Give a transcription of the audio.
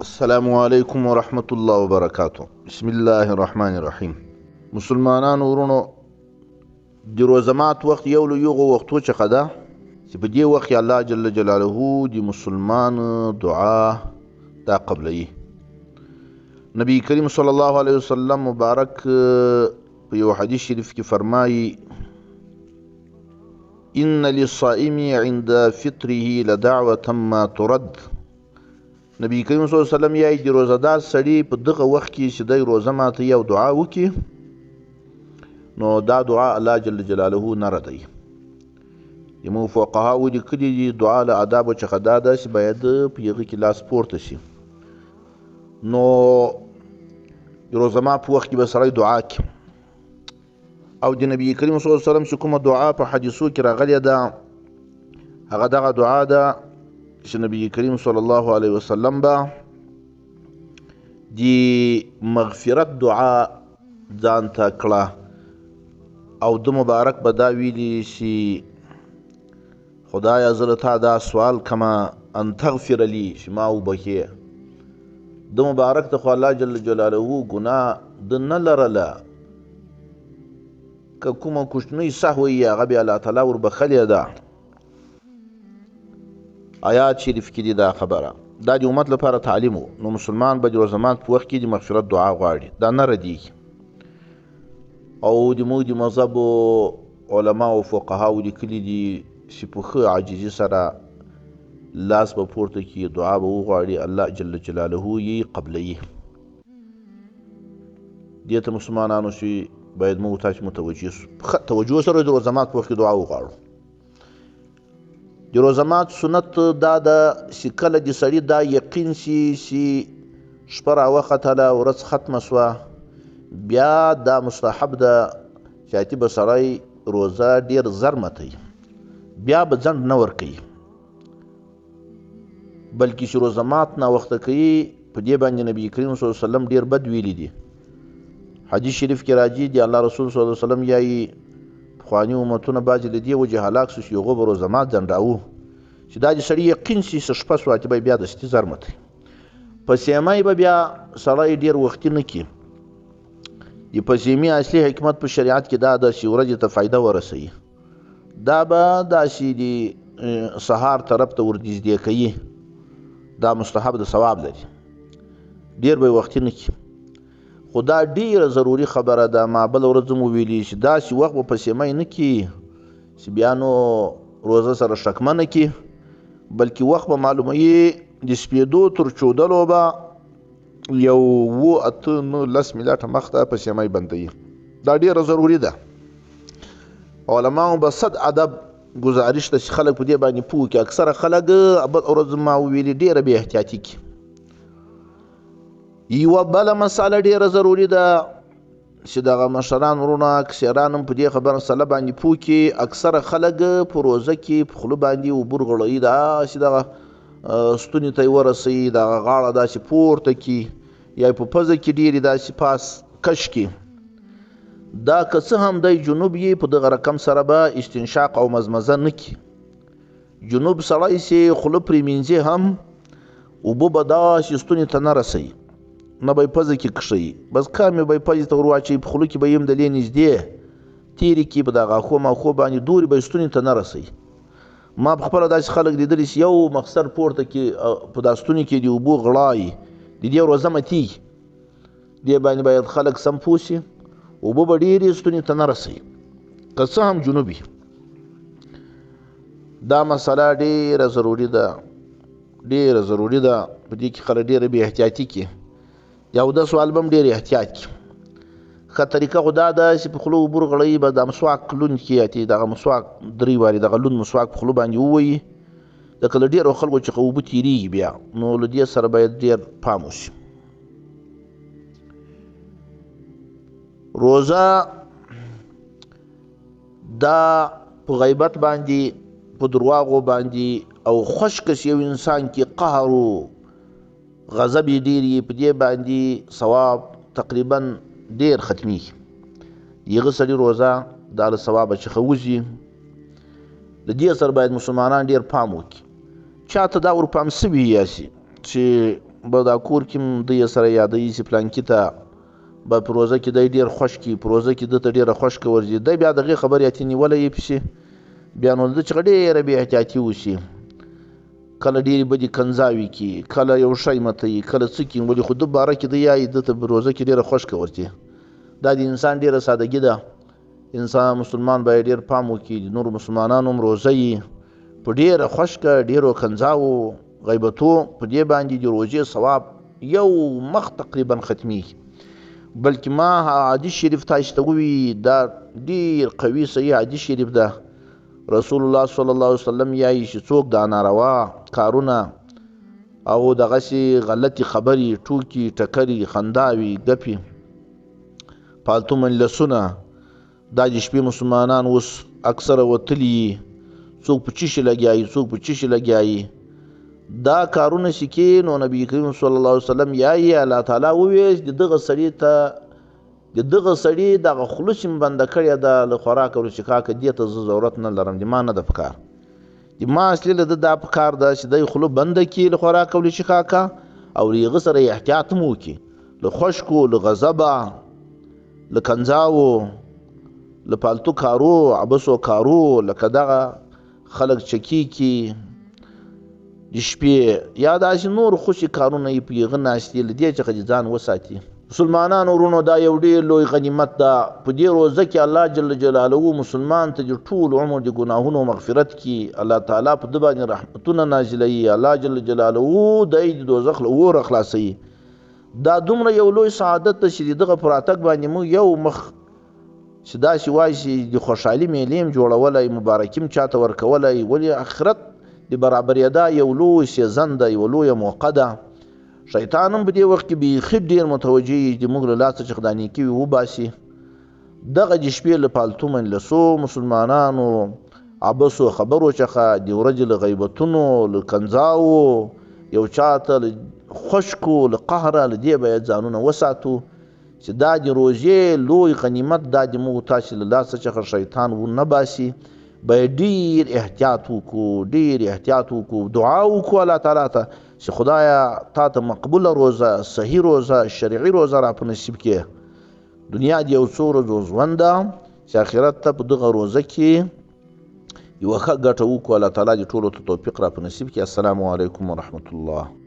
السلام علیکم ورحمت الله وبرکاته. بسم الله الرحمن الرحیم. مسلمانانو ورونو، د روزه مات وخت یو له هغو وختو څخه ده چې په دې وخت کې الله جل جلاله د مسلمان دعا دا قبلوي. نبی کریم صلی الله علیه وسلم مبارک په یو حدیث شریف کې فرمایي: ان للصائم عند فطره لدعوة ما ترد. نبی کریم صلی الله علیه وسلم یایي د روزهدار سړي په دغه وخت کې چې دی روزه ماتوي او دعا وکړي، نو دا دعا الله جل جلاله نه ردوي. زموږ فقهاوو لیکلي دي دعا له آدابو څخه دا ده چې باید په هغه کې لاس پورته شي. نو د روزه مات په وخت کې به سړی دعا کوي. او د نبی کریم صلی الله علیه وسلم چې کومه دعا په حدیثو کې راغلې ده، هغه دغه دعا ده چې نبی کریم صلی الله علیه وسلم به د مغفرت دعا ځان ته کړه، او د مبارک به دا ویلي چې خدایه زه له تا دا سوال کمه ان تغفر لي، چې ما وبخښې. د مبارک ته خو الله جل جلاله ګناه ده نه لرله، که کومه کوچنۍ سهوه یې هغه بیا الله تعالی وربخښلې ده. آیات شریف کې دي دا خبره. دا د امت لپاره تعلیم و. نو مسلمان به د روزه مات په وخت کې د مغفرت دعا غواړي، دا نه ردیږي. او د موږ د مذهب علما او فقهاو لیکلي دي چې په ښه عاجزي سره لاس به پورته کړي، دعا به وغواړي، الله جل جلاله یې قبلوي. دې ته مسلمانانو چې باید موږ تاسې متوجه شو، ښه توجه سره د روزه مات په وخت کې دعا وغواړو. د روزه مات سنت دا ده چې کله د سړي دا یقین شي چې شپه راوختله، ورځ ختمه شوه، بیا دا مستحب ده چې اتي به سړی روزه ډېر زر ماتوي، بیا به ځنډ نه ورکوي، بلکې چې روزه مات ناوخته کوي. په دې باندې نبی کریم صلی الله علیه وسلم ډېر بد ویلي دي. حدیث شریف کې راځي دی الله رسول صلی الله علیه وسلم یایي پخواني امتونه بعضې له دې وجې هلاک شو چې هغو به روزه مات ځنډاوه، چې دا د سړي یقین شي چې شپه شوه چې به یې بیا دستي زر ماتوي. په سیمه به بیا سړی ډېر وختي نه کړي. د پسیمې اصلي حکمت په شریعت کې دا ده چې ورځې ته فایده ورسوي. دا به داسې د سهار طرف ته ورنږدې کوي، دا مستحب د ثواب لري، ډېر به یې وختي نه کړي. خو دا ډېره ضروري خبره ده، ما بله ورځ هم وویلي چې داسې وخت به پسیمه نه کړي چې بیا نو روزه سره شکمنه کړي، بلکې وخت به معلوموي د سپېدو تر چودلو به یو 7 8 9 10 منټه مخته پسیمه بندوي. دا ډېره ضروري ده. علماو به صد ادب ګزارش ته چې خلک په دې باندې پوه کړي. اکثره خلک بله ورځ ما وویلي ډېره بې احتیاطي کړي. یوه بله مسله ډېره ضروري ده چې دغه مشران وروڼه کشران هم په دې خبره مسله باندې پوه کړي. اکثره خلک په روزه کې په خوله باندې اوبه رغړوي، داسې دغه ستوني ته یې ورسوي، دغه غاړه داسې پورته کړي، یا په پزه کې ډېرې داسې پاس کش کړي. دا که څه هم دی جنوب یې په دغه رقم سره به استنشاق او مزمزه نه کړي. جنوب سړی چې خوله پرې مینځي هم اوبه به داسې ستوني ته نه رسوي، نه به یې پزه کې کښوي، بس کمې به یې پزې ته ور واچوي، په خوله کې به یې هم د لې نږدې تېرې کړي، په دغه غاښو ماښو باندې دورې به یې ستوني ته نه رسوي. ما په خپله داسې خلک لیدلي چې یو مخسر پورته کې په دا ستوني کې د اوبو غړایي، د دې روزه ماتېږي. دې باندې باید خلک سم پوه شي، اوبه به ډېرې ستوني ته نه رسوي که څه هم جنوبي. دا مسله ډېره ضروري ده، ډېره ضروري ده. په دې کې خلک ډېره بې احتیاطي کړي. د اودس سوال به هم ډېر احتیاط کړي. ښه طریقه خو دا ده چې په خوله اوبه ورغړوي، به دا مسواک لوند کړي، اتې دغه مسواک 3 وارې دغه لوند مسواک په خوله باندې ووهي، لکه له ډېرو خلکو څخه اوبه تېرېږي بیا، نو له دې سره باید ډېر پام وشي. روزه دا په غیبت باندې، په درواغو باندې او خشک چې یو انسان کې قهر و غضب یې ډېر وي، په دې باندې ثواب تقریبا ډېر ختمېږي. د هغه سړي روزه دا له ثوابه څخه وځي. د دې سره باید مسلمانان ډېر پام وکړي. چاته دا ورپام سوي یاسي چې به دا کور کې هم دی سره یادوي چې پلانکي ته به په روزه کې دی ډېر خوښ کړي، په روزه کې ده ته ډېره خوښکه ورځي، دی بیا دغې خبرې اتې نیولی یې پسې، بیا نو ده چې ډېره بې احتیاطي وشي، کله ډېرې بدې کنځاوې کړي، کله یو شی متوي، کله څه کړي، ولې خو ده باره کې دی یایي ده ته په روزه کې ډېره خوښکه ورځي. دا د انسان ډېره سادګي ده. انسان مسلمان باید ډېر پام وکړي، د نورو مسلمانانو هم روزه یي په ډېره خوښکه، ډېرو کنځاوو، غیبتو، په دې باندې د روزې ثواب یو مخ تقریبا ختمیږي. بلکې ما حدیث شریف تاسو ته ووی، دا ډېر قوي صحیح حدیث شریف ده. رسول الله صلی الله علیه وسلم یایي چې څوک دا ناروا کارونه او دغسې غلطې خبرې، ټوکې، ټکرې، خنداوې، ګپې، پالتو مجلسونه، دا د شپې مسلمانان اوس اکثره وتلي، څوک په څه شي لګیا وي، څوک په څه شي لګیا وي، دا کارونه چې کې نو نبی کریم صلی الله علیه وسلم یایي الله تعالی وویل چې د دغه سړي ته د دغه سړي دغه خوله چې مې بنده کړې ده له خوراک او له څښاکه، دې ته زه ضرورت نه لرم، د ما نه ده پکار. د ما اصلي له ده دا پکار ده چې دی خوله بنده کړي له خوراک او له څښاکه، او له هغه سره احتیاط هم وکړي، له خشکو، له غضبه، له کنځاوو، له پالتو کارو، عبثو کارو، لکه دغه خلک چکې کړي د شپې یا داسې نور خوشې کارونه یې په هغه ناست دي، له دې څخه دې ځان وساتي. مسلمانانو وروڼو، دا یو ډېر لوی غنیمت ده. په دې روزه کې الله جل جلاله مسلمان ته د ټول عمر د ګناهونو مغفرت کړي، الله تعالی په ده باندې رحمتونه نازلوي، الله جل جلاله دی د دوزخ له اوره خلاصوي. دا دومره یو لوی سعادت ده چې د دغه په راتګ باندې موږ یو مخ چې داسې وایي چې د خوشحالي میلې هم جوړولی، مبارکي هم چاته ورکولی، ولې آخرت د برابرېدا یو لوی season ده، یوه لویه موقع ده. شیطان هم په دې وخت کې بیخي ډېر متوجه وي چې موږ له لاسه چې خدای نیکي وي وباسي. دغه د شپې له پالتو مجلسو مسلمانانو، عبثو خبرو څخه، د ورځې له غیبتونو، له کنځاوو، یو چاته له خشکو، له قهره، له دې باید ځانونه وساتو چې دا د روژې لوی غنیمت دا د موږ تاسې له لاسه څخه شیطان ونه باسي. باید ډېر احتیاط وکړو، ډېر احتیاط وکړو، دعا وکړو الله تعالی ته چې خدایا تا ته مقبوله روزه، صحیح روزه، شرعي روزه را په نصیب کړې. دنیا د یو څو ورځو ژوند ده چې آخرت ته په دغه روزه کې یوه ښه ګټه وکړو. الله تعالی دې ټولو ته توفیق را په نصیب کړي. السلام علیکم ورحمة الله.